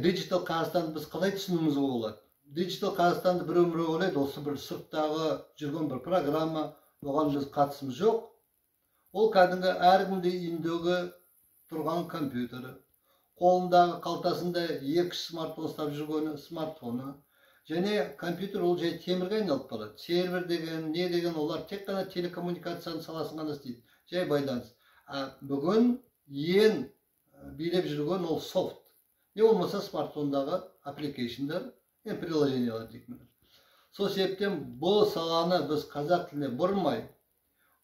Digital Қазақстанды біз қалай түсінуімізге болады? Digital Қазақстанды біреу ойлайды, осы бір сырттағы жүрген бір программа, оған біз қатысымыз жоқ. Ол кәдімгі әркімде үйіндегі тұрған компьютері, қолындағы қалтасында екі смартфон ұстап жүргені смартфоны. Және компьютер ол жай темірге айналып барады. Сервер деген, не деген, олар тек қана телекоммуникацияның саласын ғана істейді, жай байланыс. А бүгін ең билеп жүрген ол софт. Не болмаса смартфондағы аппликейшндар, приложениялар дейік. Сол себептен бұл саланы біз қазақ тіліне бұрмай,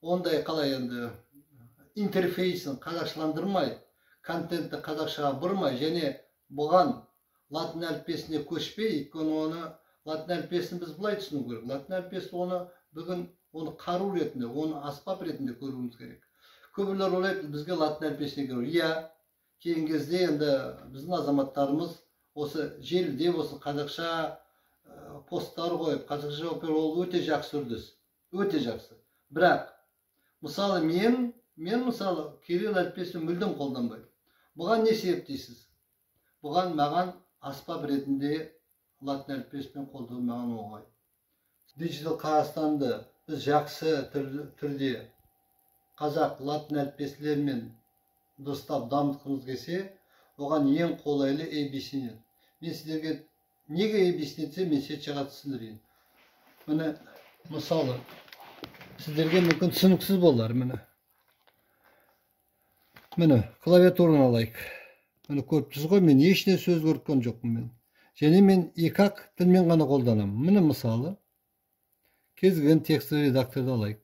ондай қалай енді интерфейсін қазақшаландырмай, контентті қазақшаға бұрмай, және бұған латын әліппесіне көшпей, өйткені оны латын әліппесін біз былай түсіну керек. Латын әліппесі оны бүгін оны қару ретінде, оны аспап ретінде көруіміз керек. Көбілер ойлайды, бізге латын әліппесіне керек. Иә, кейінгі кезде енді біздің азаматтарымыз осы желіде осы қазақша посттар қойып, қазақша жауап беру, ол өте жақсы үрдіс, өте жақсы. Бірақ мысалы мен мысалы кирилл әліппесін мүлдем қолданбаймын. Бұған не себеп дейсіз? Бұған маған аспап ретінде латын әліппесімен қолдану маған оңай. Digital Қазақстанды біз жақсы түрде қазақ латын әліппесілерімен дұрыстап дамытқымыз келсе, оған ең қолайлы ABCnet. Мен сіздерге неге ABCnet десем, мен сетчаға түсіндірейін. Міне, мысалы, сіздерге мүмкін түсініксіз болар, міне. Міне, клавиатураны алайық. Міне, көріп тұрсыз ғой, мен ешнәрсе өзгерткен жоқпын мен. Және мен екі-ақ тілмен ғана қолданамын. Міне, мысалы, кез келген текстті редакторды алайық.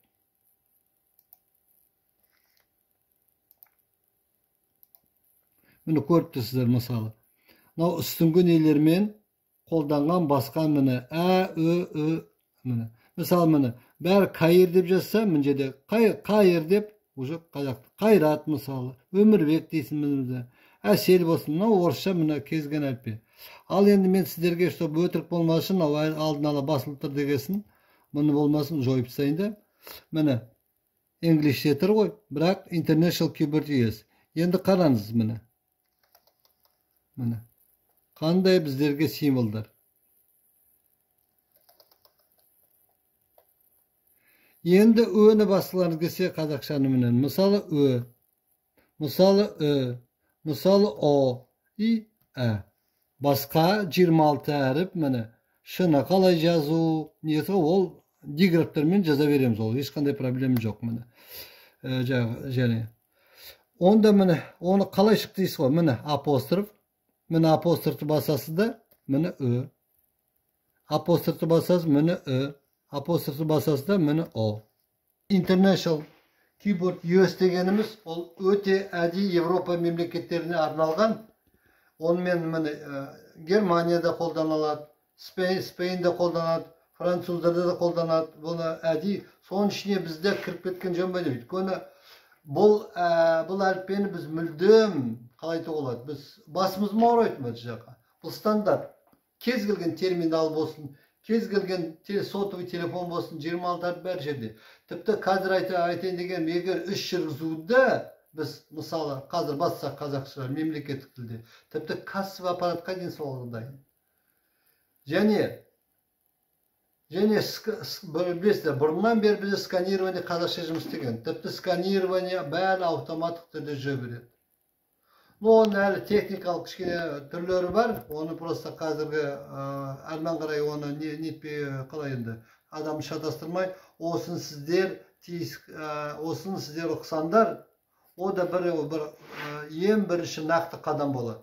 Міне, көріп тұрсыздар, мысалы. Мынау үстіңгі нелермен қолданған басқа міне ә, ö, ö, міне. Мысалы, міне, бәрі Каир деп жазса, мына жерде Каир деп уже қазақ Қайрат мысалы, Өмірбек дейсің міне, Әсел болсын, мынау орысша міне кез келген әліппе. Ал енді мен сіздерге, чтобы өтірік болмас үшін, мынау алдын ала басылып тұр дегесін, мұны болмасын жойып тастайын да. Міне, инглиште тұр ғой, бірақ International Keyboard US. Енді қараңыз міне. Міне. Қандай біздерге символдар. Енді өні басқыларыңыз келсе қазақшаны міне. Мысалы ö, мысалы ö, мысалы о, и, ә. Басқа 26 әріп міне. Шыны қалай жазу, несі ол диграфтармен жаза береміз, ол ешқандай проблема жоқ міне. Және онда міне, оны қалай шықты дейсіз ғой, міне апостроф. Міне апострофты басасыз да, міне ö. Апострофты басасыз, міне ö. Апострофты басасыз да, міне о. International Keyboard US дегеніміз ол өте әдейі Европа мемлекеттеріне арналған. Онымен міне Германияда қолданылады, Спейнде қолданады, француздарда да қолданады. Бұны әдейі, соның ішіне бізде кіріп кеткен жөн бе деп. Өйткені бұл әліппені біз мүлдем қалай айтуға болады, біз басымыз ауырмайды мына жаққа. Бұл стандарт. Кез келген терминал болсын, кез келген сотовый телефон болсын, 26 әріп бәр жерде. Тіпті қазір айтайын деген, егер іс жүргізуді біз мысалы қазір бассақ қазақша мемлекеттік тілде, тіпті кассовый аппаратқа дейін соғуға дайын. Және білесіздер, бұрыннан бері бізде сканирование қазақша жұмыс істеген. Тіпті сканирование бәрі автоматтық түрде жүре береді. Но оның әлі техникалық кішкене түрлері бар, оны просто қазіргі әрмен қарай оны нетпей қалай енді адамды шатастырмай, осыны сіздер тиіс, осыны сіздер ұқсаңдар, о да бір ең бірінші нақты қадам болады.